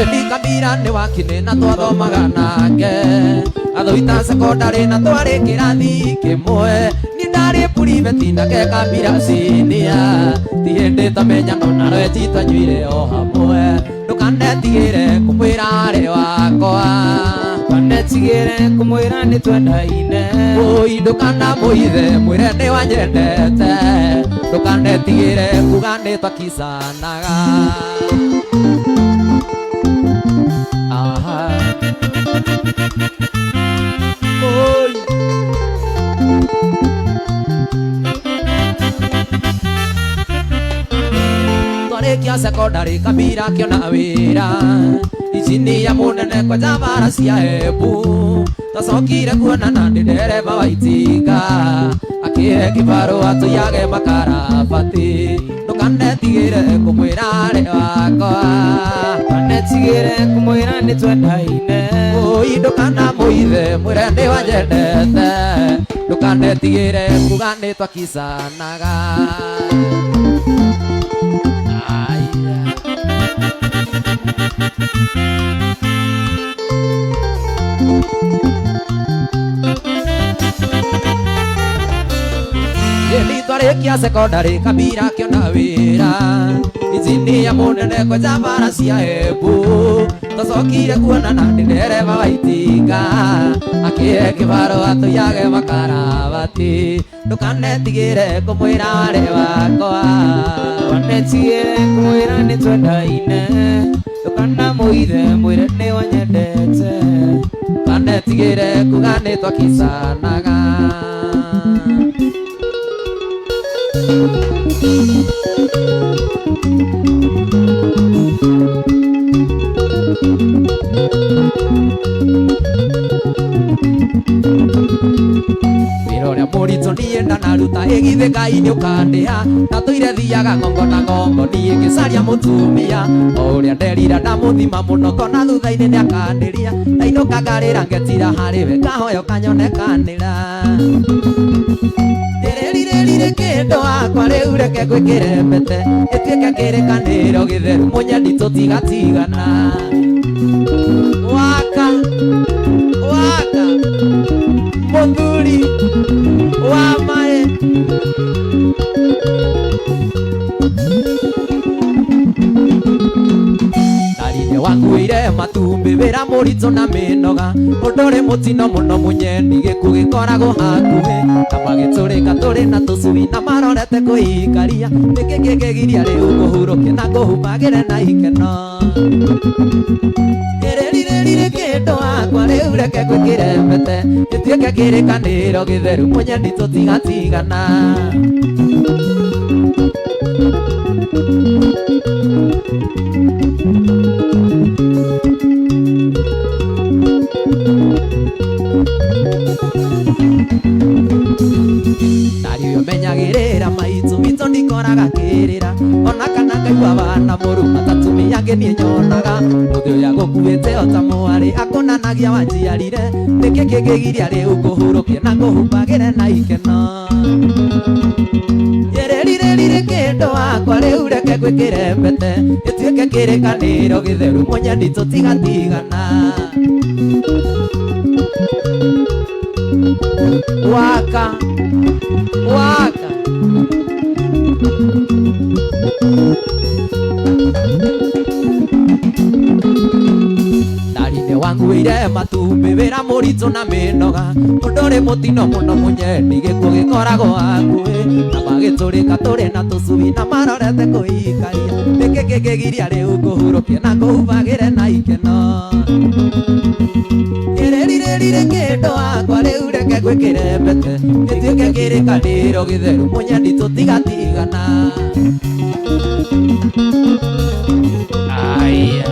Ĩni Kabira nĩ wakinĩ na twathomaga nake Athoita sekondarĩ na twarĩ kĩrathi kĩmwe Niĩ ndarĩ puribeti nake Kabira sinia Ti hĩndĩ twamenyano na rwenji twanyuire o hamwe Ndũkanetigĩre kũmwĩra arĩ wakwa Ndũkanetigĩre kũmwĩra nĩ twendaine Oi ndũkanamũithe mwĩre nĩ wanyendete Ndũkanetigĩre kuga nĩ twakicanaga Aha Oi Twarĩkia sekondarĩ Kabira akĩona wĩra Injinia mũnene kwenja bara cia Embu Twacokire kuonana ndĩ ndereba wa itinga Akĩhe kĩbarũa tũiyage makarabati Ndũkanetigĩre kũmwĩra arĩ wakwa Ndũkanetigĩre kũmwĩra nĩ twendaine Oi ndũkanamũithe mwĩre nĩ wanyendete Ndũkanetigĩre kuga nĩ twakicanaga Aya Twarĩkia sekondarĩ kabira kĩona wĩra injinia mũnene kwenja bara cia Embu tũcokire kuonana ndĩ ndereba wa itinga akĩhe kĩbaro atũiyage makarabati ndũkanetigĩre kũmwĩra warĩ wakwa Ndũkanetigĩre kũmwĩra nĩtwendaine ndũkanamũithe mwĩre nĩwanyendete ndũkanetigĩre kuga nĩtwakicanaga wĩra ũrĩa mũritũ niĩ ndanaruta ĩgithĩ Ngai nĩũkandĩha na tũire thiaga ng'ongo na ng'ongo niĩ ngĩcaria mũtumia o ũrĩa nderira ndamũthima mũno kona thutha-inĩ nĩakandĩria ndainũka ngarĩra ngetira harĩ we kahoyo kanyonekanĩra ndĩrĩrirĩrire kĩndũ wakwa rĩu reke ngwĩkĩre mbete ĩtuĩke kĩrĩkanĩro gĩtheru mũnyendi tũtigatigana waka waka mũthuri wa mae Ndarinde wakuire matumbĩ wĩra mũritũ na mĩnoga ũndũ ũrĩ mũtino mũno mũnyendi gĩkuũ gĩkoragwo hakuhĩ na magĩtũrĩka tũrĩ na tũcui na marorete kũikaria nĩkĩ kĩngĩgiria rĩu ngũhurũke na ngũhumbagĩre na ikeno ndĩrĩrirĩrire kĩndũ wakwa rĩu reke ngwĩkĩre mbete gĩtuĩke kĩrĩkanĩro gĩtheru mũnyendi tũtigatigana Ndario menyagĩrĩra maitũ mitũ ndikoraga kĩrĩra ona kana ngaigua bana mũru matatumia angĩ niĩ nyonaga mũthĩ ũrĩa gũkuĩte o ta mwarĩ akũnanagia wanjiarire nĩkĩ kĩngĩgiria rĩu ngũhurũkie na ngũhumbagĩre na ikeno Ndĩrĩrirĩrire kĩndũ wakwa rĩu reke ngwĩkĩre mbete gĩtuĩke kĩrĩkanĩro gĩtheru mũnyendi tũtigatigana waka waka Ndarinde wanguĩire matumbĩ wĩra mũritũ na mĩnoga ũndũ ũrĩ mũtino mũno mũnyendi gĩkuũ gĩkoragwo hakuhĩ na magĩtũrĩka tũrĩ na tũcui na marorete kũikaria nĩkĩ kĩngĩgiria rĩu ngũhurũkie na ngũhumbagĩre na ikeno Ndĩrĩrirĩrire kĩndũ wakwa rĩu reke ngwĩkĩre mbete gĩtuĩke kĩrĩkanĩro gĩtheru mũnyendi tũtigatigana Aya.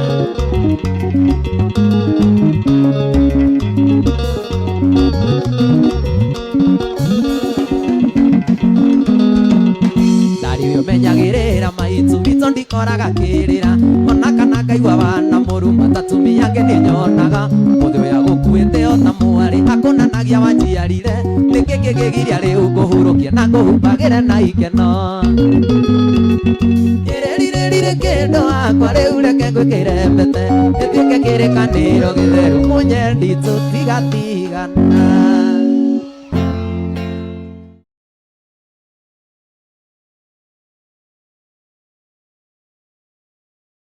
Ndario menyagĩrĩra maitũ mitũ ndikoraga kĩrĩra ona kana ngaigua bana mũru matatumia angĩ nĩ nyonaga mũthĩ ũrĩa gũkuĩte o ta mwarĩ akũnanagia wanjiarire nĩkĩ kĩngĩgiria rĩu ngũhurũkie na ngũhumbagĩre na ikeno Ndĩrĩrirĩrire kĩndũ wakwa rĩu reke ngwĩkĩre mbete gĩtuĩke kĩrĩkanĩro gĩtheru mũnyendi tũtigatigana.